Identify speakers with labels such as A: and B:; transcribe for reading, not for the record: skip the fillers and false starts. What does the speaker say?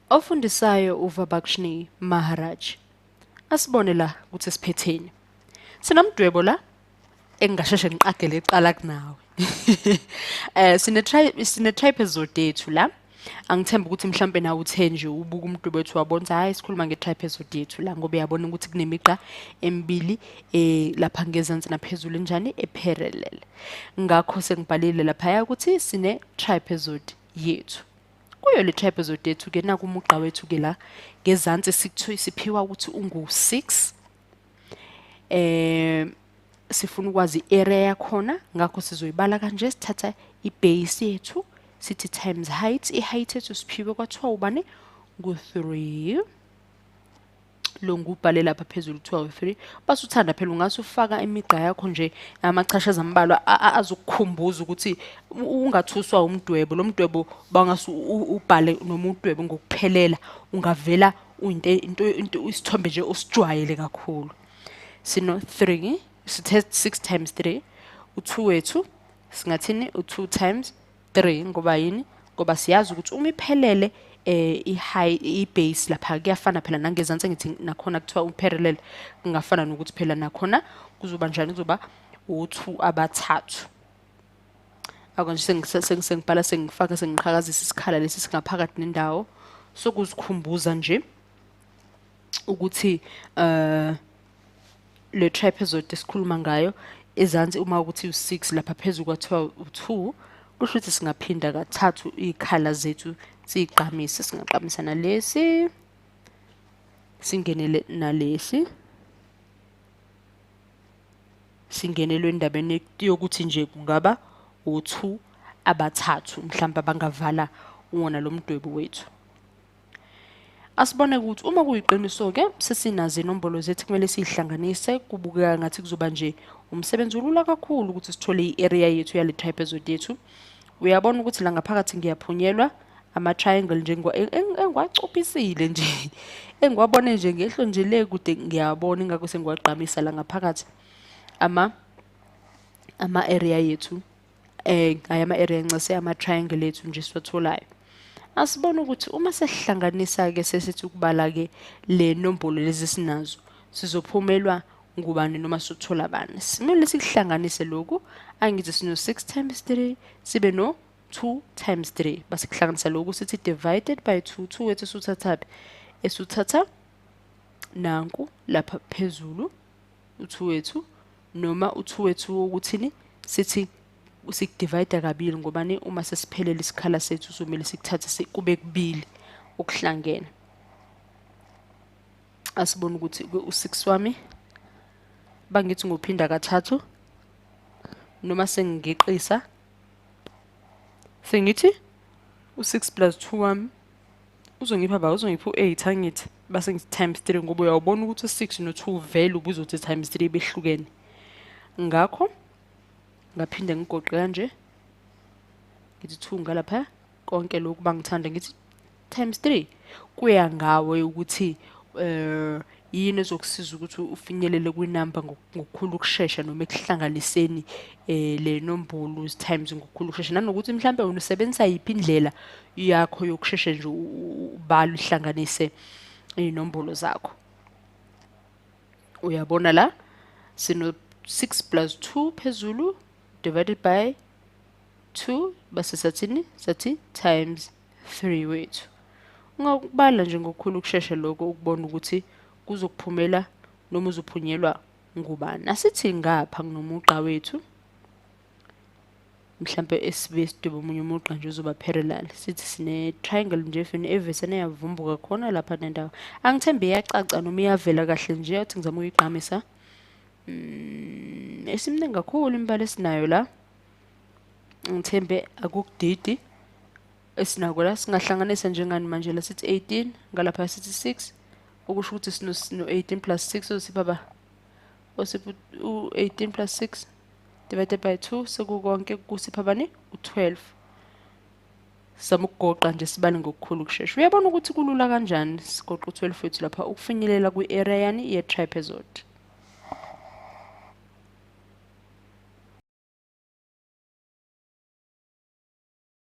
A: Ofundisayo uVabakshni Maharaj. Asibone la ukuthi siphetheni. Sinomdwebo la engingasheshe ngiqagele eqala kunawe. Sine trapezoid yethu la. Angithembi ukuthi mhlampe nawe uthe nje ubuka umdwebo wethu wabona ukuthi hayi sikhuluma nge-trapezoid yethu la ngoba uyabona ukuthi kunemigqa emibili lapha ngezansi naphezulu enjani eparallel. Ngakho sengibhalile laphaya ukuthi sine trapezoid yethu. Kuyo le trapezoid yethu ke naku umugqa wethu ke la ngezansi siphiwa ukuthi ungu-6. Sifuna ukwazi i-area yakhona, ngakho sizoyibala kanje, sithatha i-base yethu sithi times height. I-height yethu siphiwe kwathiwa ubani? Ngu-3. Lo ngubhale lapha phezulu kuthiwa u-3. Base uthanda phela ungase ufaka imigqa yakho nje amachashaza ambalwa azokukhumbuza ukuthi ungathuswa umdwebo. Lo mdwebo bangase ubhale noma udwebe ngokuphelela, ungavela into isithombe nje osijwayele kakhulu. Sino 3, sithe 6 times 3, u2 wethu singathini? U2 times 3, ngoba yini? Ngoba siyazi ukuthi uma iphelele i-high i-base lapha kuyafana phela nangezansi, ngithi nakhona kuthiwa uparallel, kungafana nokuthi phela nakhona kuzoba njani? Kuzoba u2 abathathu. Ake nje sengibhala, sengifaka, sengiqhakazisa isikhala lesi singaphakathi nendawo sokuzikhumbuza nje ukuthi le trapezoid esikhuluma ngayo ezansi uma ukuthi u6 lapha phezulu kwathiwa u2, kusho ukuthi singaphinda kathathu iy'khala zethu siyigqamise. Singagqamisa nalesi, singenele nalesi, singenelwe endabeni yokuthi nje kungaba u2 abathathu mhlawumbe abangavala wona lo mdwebo wethu. Asibone ukuthi uma kuyiqiniso-ke sesinazo inombolo zethu kumele siyihlanganise, kubukeka ngathi kuzoba nje umsebenzi olula kakhulu ukuthi sithole i-area yethu yale trapezoid yethu. Uyabona ukuthi la ngaphakathi ngiyaphunyelwa ama-triangle nje engiwacuphisile nje, engiwabone nje ngehlo nje le kude ngiyabona, ingakho sengiwagqamisa la ngaphakathi ama-area yethu. Hhayi ama-area ncese, ama-triangle ethu nje siwatholayo. Asibone ukuthi uma sesihlanganisa-ke sesithi ukubala-ke le nombolo lezi esinazo, sizophumelwa ngubani noma sothola bani. Simele sikuhlanganise lokhu, angithi sino-6 times 3 sibe no-2 times 3. Base kuhlanganisa lokhu sithi divided by 2. 2 wethu esuthathaphi? Esuthatha nanku lapha phezulu u-2 wethu, noma u-2 wethu wokuthini, sithi sikudivide kabili ngobani uma sesiphelele isikhala sethu somele sikuthathe kube kubili okuhlangene. Asibone ukuthi u-6 wami bangithi ngophinda kathathu noma sengigeqisa sengithi u-6 plus 2 wami uzongipha ba uzongipha u-8, angithi base ngithi times 3, ngoba uyawubona ukuthi u-6 no-2 vele ubuzothi times 3 behlukene. Ngakho ngaphinde ngigoqe kanje ngithi 2 ngalapha, konke lokhu bangithanda ngithi times 3. Kuya ngawe ukuthi yini ezokusiza ukuthi ufinyelele kwinamba ngokukhulu ukushesha noma ekuhlanganiseni le nombolo times ngokukhulu ukushesha, nanokuthi mhlampe wena usebenzisa yiphi indlela yakho yokusheshe nje ubale uhlanganise iy'nombolo zakho. Uyabona la sino 6 plus 2 phezulu divided by 2, base sathini? Sathi times 3 wethu. Ungakubala nje ngokukhulu ukushesha lokho ukubona ukuthi kuzokuphumela noma uzophunyelwa ngubani. Asithi ngapha kunomugqa wethu, mhlampe esibe sidwebe omunye umugqa nje uzoba parallel, sithi sine triangle nje efeni evesene yavumbuka khona lapha nendawo. Angithembi iyacaca noma iyavela kahle nje, athi ngizama ukuyigqamisa. Esimningi kakhulu imibala esinayo la, ngithembe akukudidi esinako la. Singahlanganisa njengani manje la, sithi 18 ngalapha sithi 6, okusho ukuthi sino 18 plus 6 osipha ba osipha u-18 plus 6 divided by 2, sekukonke kusipha bani? U-12. Sizama ukugoqa nje sibale ngokukhulu ukushesha. Uyabona ukuthi kulula kanjani, sigoqa u-12 wethu lapha ukufinyelela kwi-area yani ye-trapezoid.